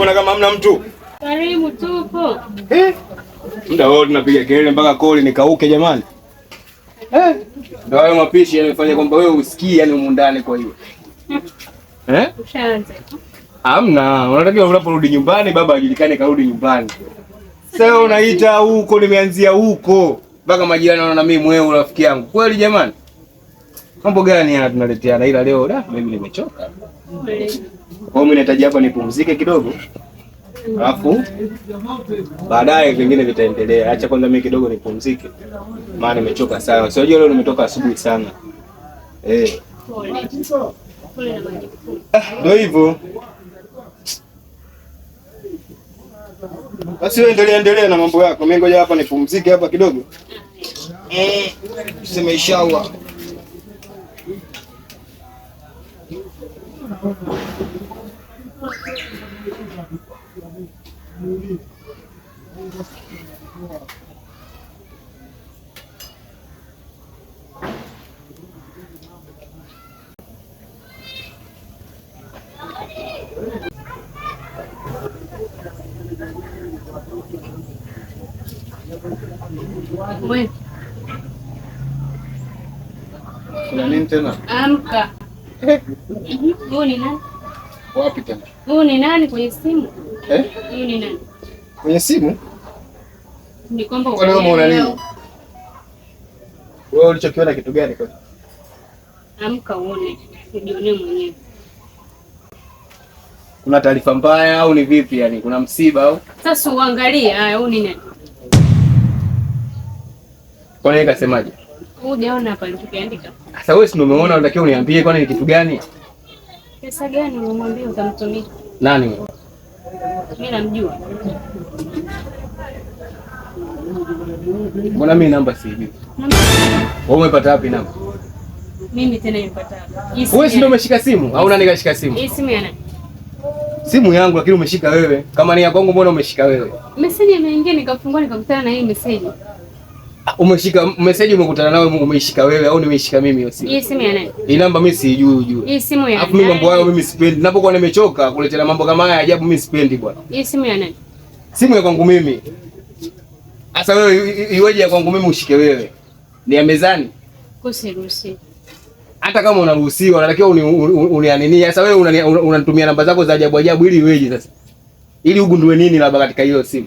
Mbona kama hamna mtu? Karibu tupo. Eh? Muda wote tunapiga kelele mpaka koli nikauke jamani. Eh? Ndio hayo mapishi yanafanya kwamba wewe usikii yani humu ndani kwa hiyo. Eh? Ushaanza. Hamna, unatakiwa unaporudi nyumbani baba ajulikane karudi nyumbani. Sasa unaita huko nimeanzia huko mpaka majirani wanaona mimi mweu rafiki yangu. Kweli jamani? Mambo gani haya tunaleteana ila leo da mimi nimechoka. Kwa hiyo mimi nahitaji hapa nipumzike kidogo. Alafu baadaye vingine vitaendelea. Acha kwanza mimi kidogo nipumzike. Maana nimechoka sana. Si unajua leo nimetoka asubuhi sana. Eh. Pole. Pole na majukumu. Ndio hivyo. Basi wewe endelea endelea na mambo yako. Mimi ngoja hapa nipumzike hapa kidogo. Eh, tuseme inshallah. Wewe Kuna nini tena? amka. Huyu ni nani? Wapi tena? Huyu ni nani kwenye simu? Eh? Huyu ni nani? Kwenye simu? Ni kwamba Kwani wewe umeona nini? Wewe ulichokiona kitu gani kwani? Amka uone, ujionee mwenyewe. Kuna taarifa mbaya au ni vipi yani? Kuna msiba au? Sasa uangalie haya, huyu ni nani? Kwani yeye kasemaje? Hujaona hapa nilichokiandika? Sasa wewe si ndio umeona, unatakiwa uniambie kwani ni kitu gani? Pesa gani umemwambia utamtumia? Nani wewe? Mimi namjua. Mbona mimi namba sijui? Wewe umepata wapi namba? Mimi tena nimepata hapa. Hii simu Wewe si ndio ya- umeshika simu au nani kashika simu? Hii simu ya nani? Simu yangu lakini umeshika wewe. Kama ni ya kwangu mbona umeshika wewe? Message imeingia nikafungua nikakutana na hii message. Ah, umeshika message umekutana nayo umeishika wewe au nimeishika mimi hiyo simu? Hii simu ya nani? Hii namba mimi siijui ujue. Hii simu ya Alafu mimi mambo hayo nani? mimi sipendi. Ninapokuwa nimechoka kuletea mambo kama haya ajabu mimi sipendi bwana. Hii simu ya nani? Simu ya kwangu mimi. Sasa wewe iweje ya kwangu mimi ushike wewe? Ni ya mezani. Kusiruhusi. Hata kama unaruhusiwa unatakiwa unianinie. Sasa wewe unanitumia namba zako za ajabu ajabu ili iweje sasa? Ili ugundue nini labda katika hiyo simu?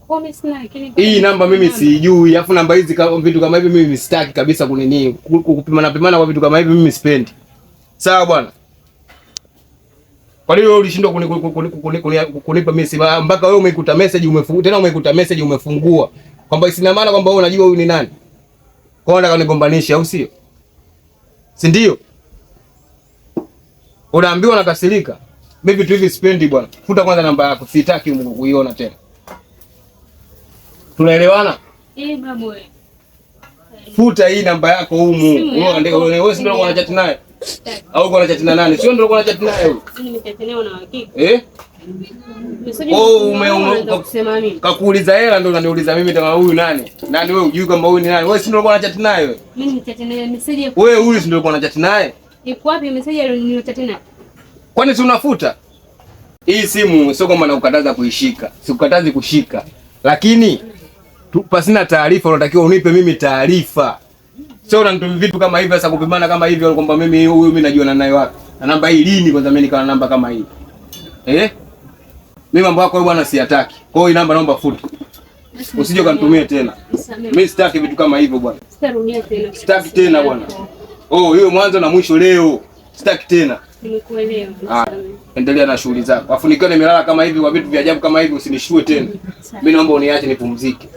Kwa mimi sina lakini Hii namba mimi siijui, alafu namba hizi vitu kama hivi mimi sitaki kabisa kunini kupimana pimana kwa vitu kama hivi mimi sipendi. Sawa bwana. Kwa nini wewe ulishindwa kunipa mimi simu mpaka wewe umeikuta message umefungua tena umeikuta message umefungua kwamba sina maana kwamba wewe unajua huyu ni nani? Kwa hiyo unataka kunigombanisha au sio? Si ndio? Unaambiwa nakasirika. Mimi vitu hivi sipendi bwana. Futa kwanza namba yako, sitaki kuiona tena. Tunaelewana? Eh, babu wewe. Futa hii namba yako humu. Simu Wewe yako. andika wewe si ndio ulikuwa unachat naye? Au ulikuwa unachat na nani? Sio ndio ulikuwa unachat naye huyu? Mimi nimechat na hakika. Eh? Message Oh, umeanza kusema mimi. Kakuuliza hela ndio unaniuliza mimi kama huyu nani? Nani wewe hujui kwamba huyu ni nani? Wewe si ndio ulikuwa unachat naye wewe? Mimi nimechat naye message ya Wewe huyu si ndio ulikuwa unachat naye? iko wapi message niliyochat naye? Kwani si unafuta? Hii simu sio kwamba nakukataza kuishika. Sikukatazi kushika. Lakini pasina taarifa unatakiwa unipe mimi taarifa. Sio unanitumia vitu kama hivi sasa kupimana kama hivi kwamba mimi huyu mimi najua naye wapi. Na namba hii lini kwanza mimi nikawa na namba kama hii? Eh? Mimi mambo yako wewe bwana siyataki. Kwa hiyo hii namba naomba futa. Usije ukanitumie tena. Nisamehe. Mimi sitaki vitu kama hivyo bwana. Sitarudia tena. Sitaki tena bwana. Oh, hiyo mwanzo na mwisho leo. Sitaki tena. Nimekuelewa. Ah, endelea na shughuli zako. Alafu nikiwa nimelala kama hivi kwa vitu vya ajabu kama hivi usinishtue tena. Mimi naomba uniache nipumzike.